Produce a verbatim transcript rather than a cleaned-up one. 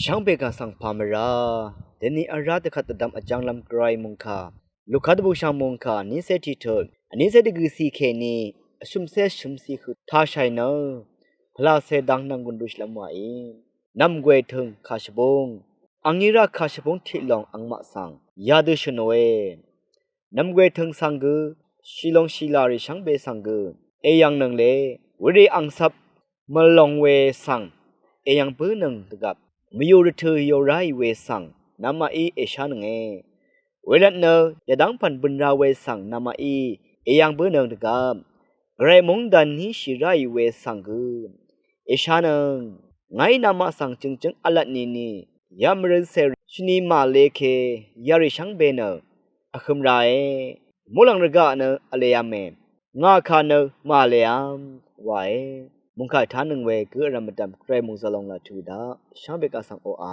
Shvngbe kà svng pà mvrá deni vrá dvkvt dvdvm vjvnglvm Gvray mungkà Luka dvbùshv̀ng mungkà vnícé tiqtut vnícé dvgø̀cì kèní vshø̀mcé shø̀mcì høq tashàì nø pvlacè dang nv̀nggùn dushìlv́m wàí. Nv̀mgwè tø̀ng kàshvbúng, angí rá kàshvbúng tiqlòng angmaq svng yadø shø̀nòe. Nv̀mgwè tø̀ng svng gø shìlòng shìlàrì shvngbe svng gø èyv̀ngnøng le. Werì angcvp mvlòng we svng èyv̀ng bǿnøng dvgvp mvyù rvtø̀ yò ráì we svng namaqí èshánønge. Wervtnø yvdv́ng pv̀n bø̀n ra we svng namaqí èyv̀ng bǿnøng dvgvp Gvray mungdàn níshì ráì we svng gø èshánøng. Ngàí namaq svng jø̀ngjǿng v̄lvt nìni yamvrøn cèrì shvni màle ke yarì shvngbe nø vhøm rae. Muqlàng rvgaq nø vleáme, ngà kà nø màleám wae. Mungkà tánøng we gø vrv̀m mvdv̀m Gvray mungzvlong laq tuq daq shvngbe kà svng oqà.